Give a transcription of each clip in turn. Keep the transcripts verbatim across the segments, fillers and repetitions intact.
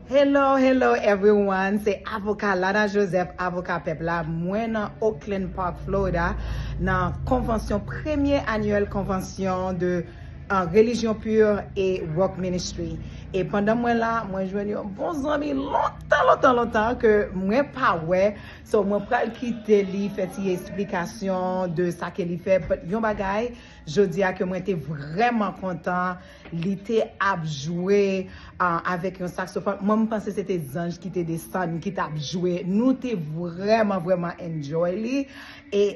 Hello, hello everyone, se avoka Lana Joseph, avoka pèp la. Mwen nan Oakland Park, Florida, nan konvansyon, premye anyèl konvansyon de uh, Religion Pure e Rock Ministry. E pandan mwen la, mwen jwenn yon bon zanmi lontan, lontan, lontan ke mwen pa wè. So, mwen pral kite li fè ti esplikasyon de sa ke li fè. But yon bagay, jodi a ke mwen te vrèman kontan, li te ap jwe uh, avèk yon saksofòn. Mwen, m panse se te zanj ki te desann, ki t ap jwe. Nou te vrèman, vrèman enjoy li. E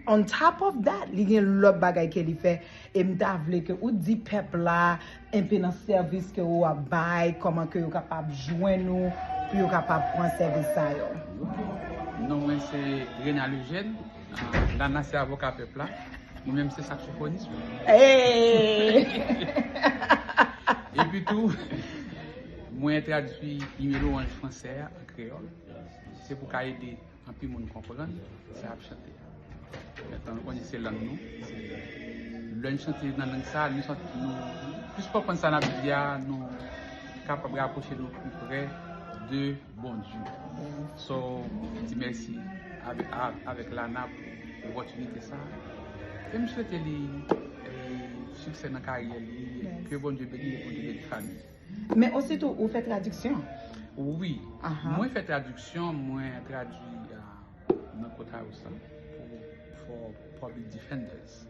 on top of that, li gen lòt bagay ke li fè. E m ta vle ke ou di pèp la enpe nan sèvis ke ou ap bay, kòman ke yo kapab jwenn ou pou yo kapab pran sèvis sa yo. Non mwen se Renald Eugène, ah, Lana se avoka pèp la. Mwen menm se saksofonis mwen. Hey! Epi tou, mwen tradui Ime Lwanj fransè a an kreyòl. Se pou ka ede anpil moun konprann sa y ap chante a. Metan nou konnen se lang nou. Lè n chante nan lang sa, nou santi nou plis konprann sa n ap di a, nou kapab rapwoche nou pi pre de Bondye. So, di mèsi avèk, avèk Lana pou opòtinite sa. E m swete li eh, siksè nan karyè li, ke Bondye beni li, Bondye beni fanmi. Men ositou ou fè tradiksyon. Wi, mwen fè tradiksyon, mwen tradui uh, nan Kota Rosa pou for public defenders.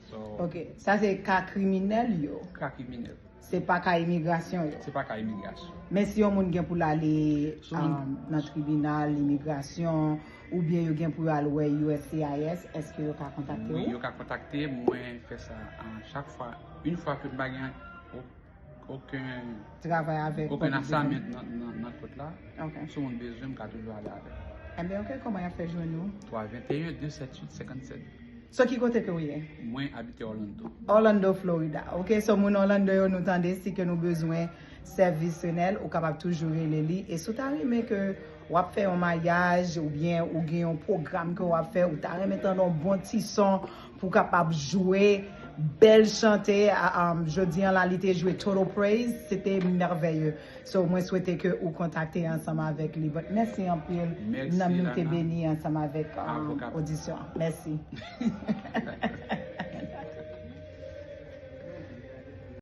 So, Ok, sa se ka kriminèl yo. Ka kriminèl. Se pa ka imigrasyon yo. Se pa ka imigrasyon. Men si yon moun gen pou l ale um, nan tribinal imigrasyon, oubyen yo gen pou yo al wè U S C I S, èske yo ka kontakte Wi, ou? Yo ka kontakte mwen, fè sa uh, chak fwa. Yon fwa ke m pa gen okenn Travay avèk okenn public assignment defender. Nan, nan, nan kòt la. Ok. Si yon moun bezwen m, m ka toujou ale avè l. Enben ok, kòman y ap fè jwenn ou? Twa venteyen de sèt uit senkannsenk. So ki kote ke ou ye? Mwen abite Orlando. Orlando, Florida. Ok, so moun Orlando yo nou tande, si ke nou bezwen sèvis Renel, ou kapab toujou rele li. E si w ta renmen ke w ap fè yon maryaj oubyen ou gen yon pwogram ke w ap fè, ou ta renmen tande yon bon ti son pou w kapab jwe bèl chante, a- um, jodi an la li te jwe Total Praise, se te mèvèye. So mwen swete ke ou kontakte ansanm avèk li. But mèsi anpil. Mèsi, Nanm nou te Lana. Beni ansanm avèk um, Avoka. Odisyon. Mèsi.